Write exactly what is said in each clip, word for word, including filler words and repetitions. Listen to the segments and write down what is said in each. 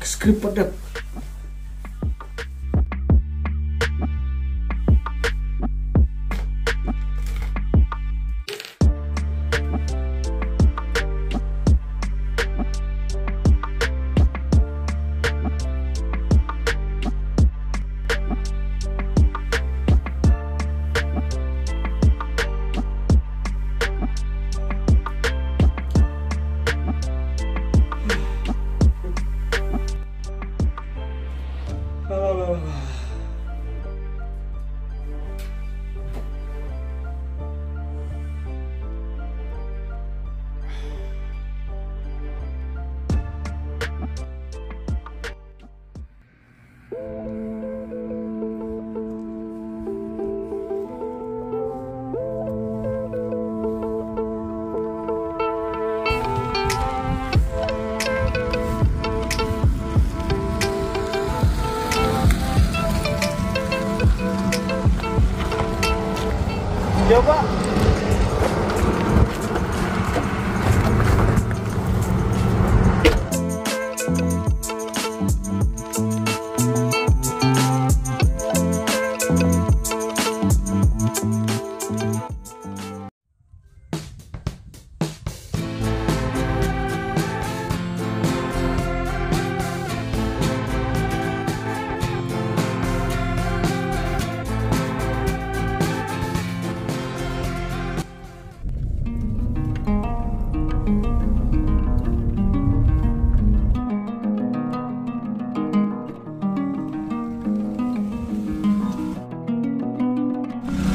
Script pat dep. Coba.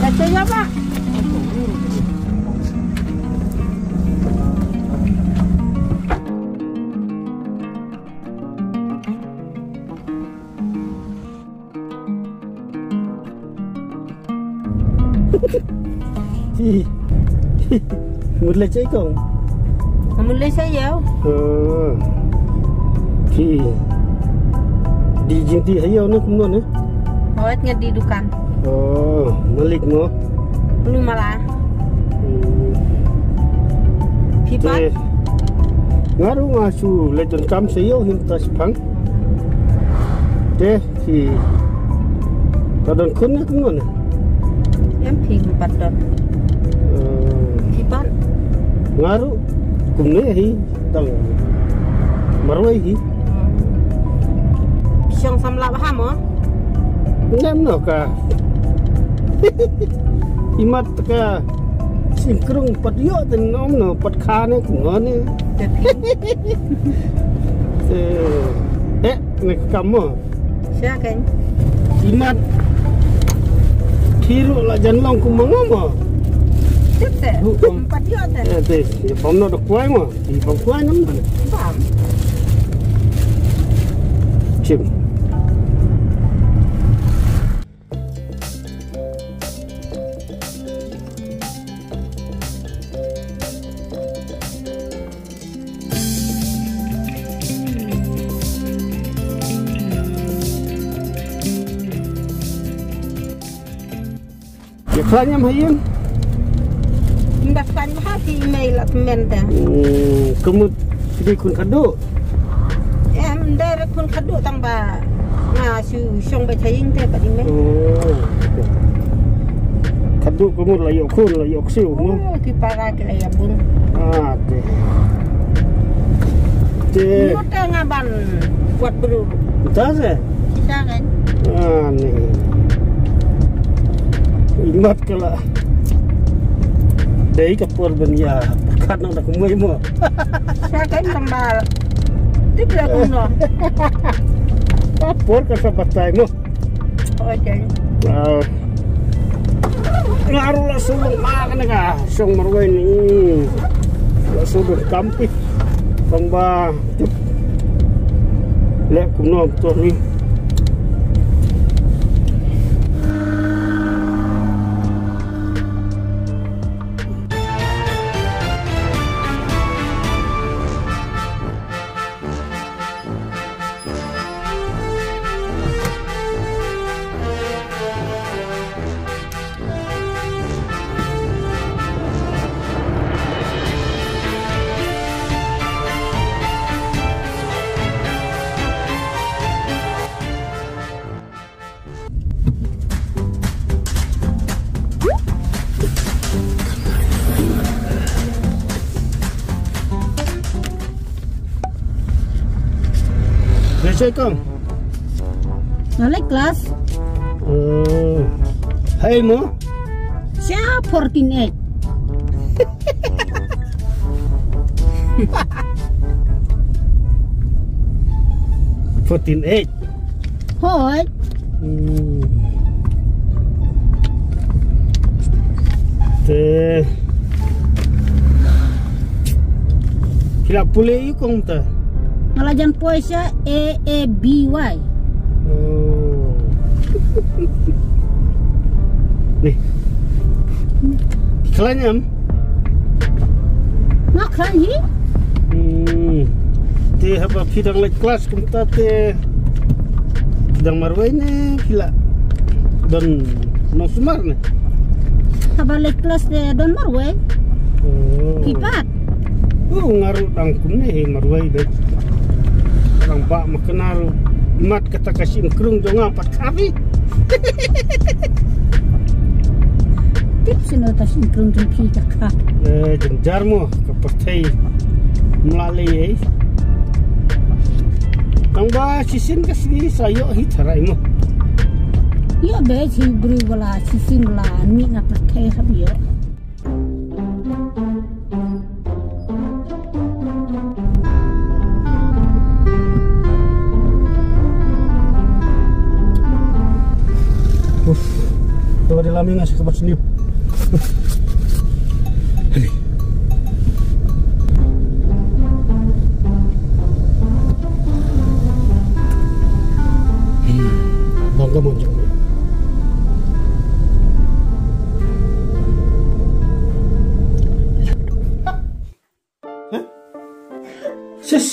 Kata ya, Pak. Hi. Mut leh chai kong. Mut leh chai yow. Oh. Hi. Dih jingdih ha yow ne kumno ne? Hooid, nga dih dukan. Oh, malik mo. Lu mala. Hmm. Phi pat? Te, nga ruh nga shu leit donkam sha ïew hynta shiphang. Te phi, ka don khun ne kumno ne? Em, phi pat don. Eh. Phi pat? Nga ruh kumne hi, tang marwei hi. Shong samla bha mo? Ngam noh ka. Imat ka singkrung pat ïoh te ngam noh pat kha ne kumno ne. Te phi. Eh, eh, ne ka kam mo. Sha kein. Imat. Phi ruh la jan long kum ma nga mo. Tip te. Ruh kum. Pat ïoh te. Eh, te, ïa bam noh da kwai mo. Ïa bam kwai nam. Bam. Chim. Ïa khlaiñ em ha ïing? Ym da khlaiñ bha, ki i mei la tymmen te. Hmm, ka mut ki dei khun khadduh? Em, ym dei re khun khadduh tang ba nga shu shong beit ha ïing te bad i mei. Oh. Khadduh ka mut la ïoh khun, la ïoh ksiew mo. Oh, ki para ki la ïa bun. Ah, te. Te. Mut te nga ban wat briew. Ta se? Shisha kein. Ah, ne. Imat ka la. Dei ka por ban ïa pyrkhat nang da kumwei mo. Shisha kein, tang ba tip la kumno. Ka por ka sa batai mo. Oi, kein. Ah. Nga ruh la shu long ma kane ka shong marwei ni. La shu donkam phi. Tang ba tip leh kumno to ni. Check on. Nga leit klas. Oh. Hey mo. Sha fourteen eight. Fourteen eight. Hooid. Hmm. Te phi la pule ïa u kong ta? Nga la jan poi sha A A B Y. Oh. Ni. Khlaiñ em? Nga khlaiñ hi. Hmm. Te haba phi dang leit klas kumta te phi dang marwei ne phi la don nongsumar ne? Haba leit klas te don marwei. Oh. Phi pat? Oh, nga ruh dang kumne hi marwei de. Dang ba ma kena ruh mat kata ka shim krung jong nga pat khabi. Tip sino ta shim krung jong phi ka kha. Eh, jynjar mo. Ka pyrthei mlale ei. Tang ba shisien ka sngi sa ïoh hi tharai mo. Ïoh be hi bru wala shisien wala ni na pyrthei hap ïoh. Uf. Tuh ada lami ngasih ke sini. Hmm. Bangga muncul. Sis.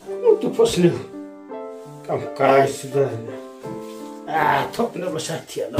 Untuk pos ni. Kam kai sudah. Ah, tok na basah tiada.